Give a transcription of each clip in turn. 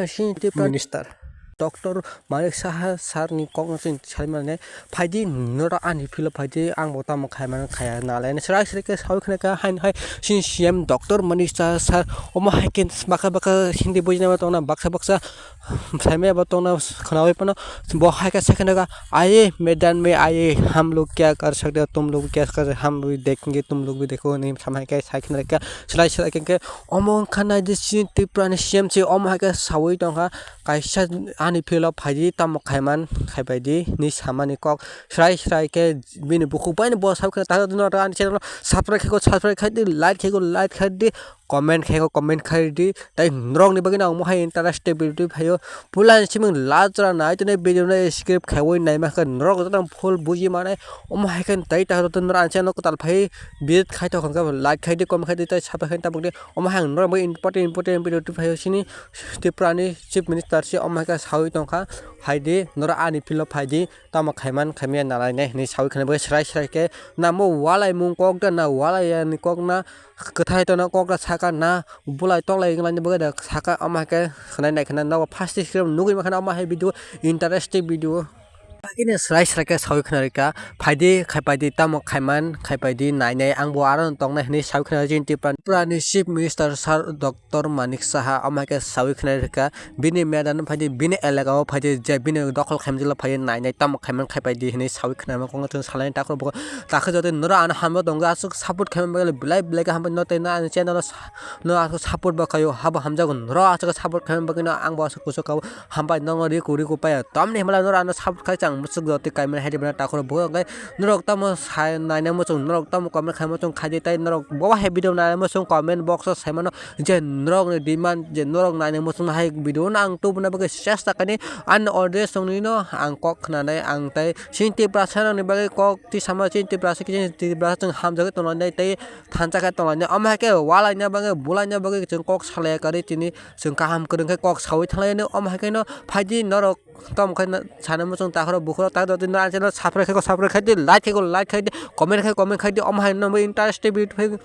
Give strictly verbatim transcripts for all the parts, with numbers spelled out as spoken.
Chini Tripura Minister Doctor Manik Saha sir ni kok no chini sai mane, phaidi norok ani field o phaidi, ang bo tamo khai mano khaya nalai. Srai srai khe sawi khna kha hain hai chini C M Doctor Manik Saha sir, omo hai khe baka baka Hindi bujina ma tongna baksa baksa saimaya bo tongna khnawi phano bo hai khe sai khna kha, "Aye madan mein aye, hum log kya kar sakte hain, tum log kya kar, hum log dekhenge, tum log bhi dekho," hinwi samai khe sai khna kha. Srai srai khe omo wngkha nai di chini Tripura ni C M se omo hai khe sawi tongkha, "Kaisa ani field o phaidi, tamo khaiman khaibaidi," hinwi samani kok srai srai khe bini bukhuk bai no bo sawi khna. Takhuk no ani channel o subscribe khaikho, subscribe khaidi, like khaikho, like khaidi, comment khaikho, comment khaidi. Tai norok ni bagwi no ang mohai interesting video phaio. Puila ni siming last jora nai tini video no skip khaiwi naima khe norok joto full buji mane. Omo hai khe tai takhuk norok ani channel o kwtal phai visit khai tongkha khe like khaidi, comment khaidi, tai subscribe khaidi tabuk di. Omo hai ang norok bai important important video twi phaio chini Tripura ni Chief Minister se omo hai khe sawi tongkha, "Phaidi norok ani field o phaidi, tamo khaiman khaimya nalainai," hinwi sawi khna bai srai srai khe namo walaimung kok da na walai yani kok na kwthai tongna kok da saka na bulai toklai wnglaini bagwi da saka omo hai khe khwnai nai khna nogo first screen nugwi mankha omo hai video interesting video. Bagini srai srai khe sawi khna rikha, "Phaidi khaipaidi, tamo khaiman khaipaidi nainai, ang bo aro no tongnai," hinwi sawi khna rikha chini Tripura, Tripura ni Chief Minister sir Doctor Manik Saha omo hai khe sawi khna rikha, bini medan phaidi, bini elaka o phaidi, je bini dokhol khaimjwk phaidi nainai, tamo khaiman khaipaidi hinwi sawi khna rikha. Kok no chwng salai takhuk bo takhuk joto norok ano hamjak tongo, aswk support khaima bagwi belai belai khe hambai no tei no ani channel o sa-, no aswk support bo khaio, habo hamjago norok aswk support khaima bagwi no ang bo aswk kuchuk kabo. Hambai nono riku riku paya. Tamni himla noro ano support khai chang muchuk jotwi kaimani hai ribana takhoro bo hwnkhe norok tamo sai naina muchung, norok tamo comment khai muchung khaidi tai norok bo hai video naina muchung comment box o sai mano je norok ni demand je norok naina muchung hai video no ang tubuna bagwi chesta kani ani audience tongni no ang kok khnanai ang tai chini Tiprasa rokni bagwi kok twi sama chini Tiprasa khe chini Tiprasa chwng hamjagwi tongnai tei thansa khe tongnai omo hai khe walaina bagwi bulaina bagwi chwng kok salai kari chini. Chwng kaham kwrwng khe kok sawi thanglainai, omo hai khe no phaidi norok tamo khe sana muchung takhoro bukhoro tak dotwi no ani channel subscribe khaikho subscribe khaidi, like khaikho like khaidi, comment khai comment khaidi, omo hai no interesting video phai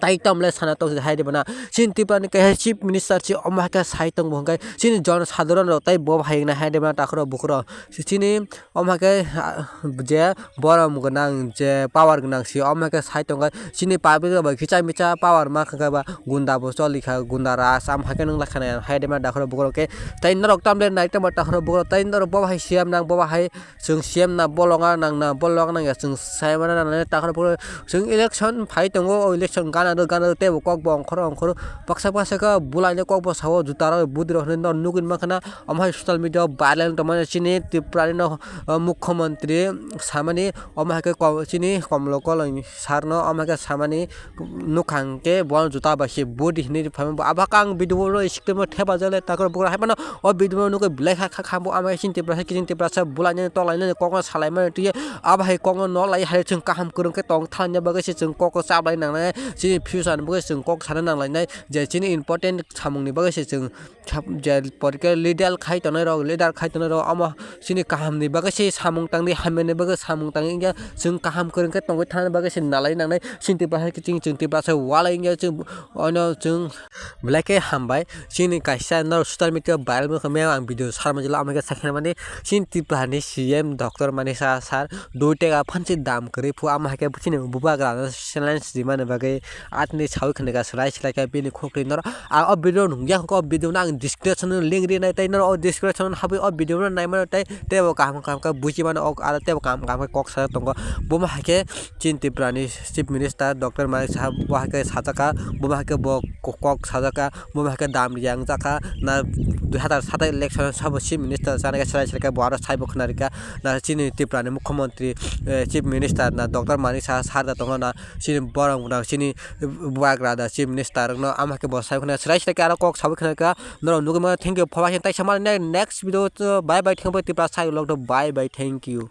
tai tamo le sana tong hai de bana. Chini Tripura ni kaisa chief minister se omo hai khe sai tong bo hwnkhe chini jon sadharon rok tai bo hai na hai de bana takhoro bukhoro chini. Omo hai khe, ah, je borom gwnang, je power gwnang se omo hai khe sai tongkha. Chini public rok bai khicha micha power ma kha khe ba gunda bo choli kha, gunda raj. Am hai khe nung lai kha nai hai de ma dakhoro bukhoro khe. Tai norok tam le nai tongma takhoro bukhoro, tai norok bo hai C M nang, bo hai chwng C M na, bo longa nang na, bo longa nang ya chwng sai mano nang nai takhoro bukhoro. Chwng election phai tongo, o election gana rw, gana rw tei bo kok bo ongkhoro, ongkhoro. Baksa baksa khe bulai ni kok bo sao, juta rok, budi rok hinwi norok nugwi mankha na. Omo hai social media o viral wng tongmani chini Tripura ni no, o, mukhyamantri samani omo hai khe ko-, chini Komlo Koloi sir no omo hai khe samani nukha hwnkhe bo juta bai se budi hinwi phaima bo abo khe ang video no screen o thepajak le takhoro bukhoro hai phano o video no nugwi belai kha kha kha bo omo hai chini Tiprasa kiching Tiprasa bulai nani toklai nani kok no salai mani twi abo hai kok no nok lai hai chwng kaham kwrwng khe tong thangna bagwi se chwng kok o chaplai nangnai chini future ni bagwi chwng kok sana nanglainai je chini important samung ni bagwi se chwng sab-, je porikhe leader khai tongnai rok, leader khai tongnai rok, omo chini kaham ni bagwi se samung tangdi, hamya ni bagwi samung tangdi, wngya chwng kaham kwrwng khe tongwi thangna bagwi se nalai nangnai, chini Tiprasa khe chini chwng Tiprasa walai wngya chwng, ono chwng belai khe hambai. Chini kaisa norok social media viral wngkha maya ang video sarmani jila, omo khe sakhe mani chini Tripura ni C M Doctor Manik Saha sir dui taka phansi dam kwrwi phu, omo hai khe chini bubagra no challenge rimani bagwi atini sawi khwlai kha, swlai swlai khe bini khukri norok. Ang o video nungya kho, o video no ang description o link rinai, tei norok o description o habwi o video no naimano, tei teibo kaham kaham khe buji mano, ok, aro teibo kaham kaham khe kok sajak tongo. Bomo hai khe chini Tripura ni Chief Minister Doctor Manik Saha bo hai khe sajak kha, bomo hai khe bo ko-, kok sajak kha, bomo hai khe dam riya wngjak kha, na dui hazar satais election sabo Chief Minister chana khe swlai swlai khe bo aro saibo khwna rikha, na chini Tripura ni Mukhyamantri, eh, Chief Minister na Doctor Manik Saha sir da tongo na, chini borok rok chini bubagra da Chief Minister rok no, ama khe bo sai khwna swlai swlai khe aro kok sawi khwna kha norok nugwi mano. Thank you for watching, tai sama ne-, next video o bye bye, thank you Tripura sai log do, bye bye, thank you.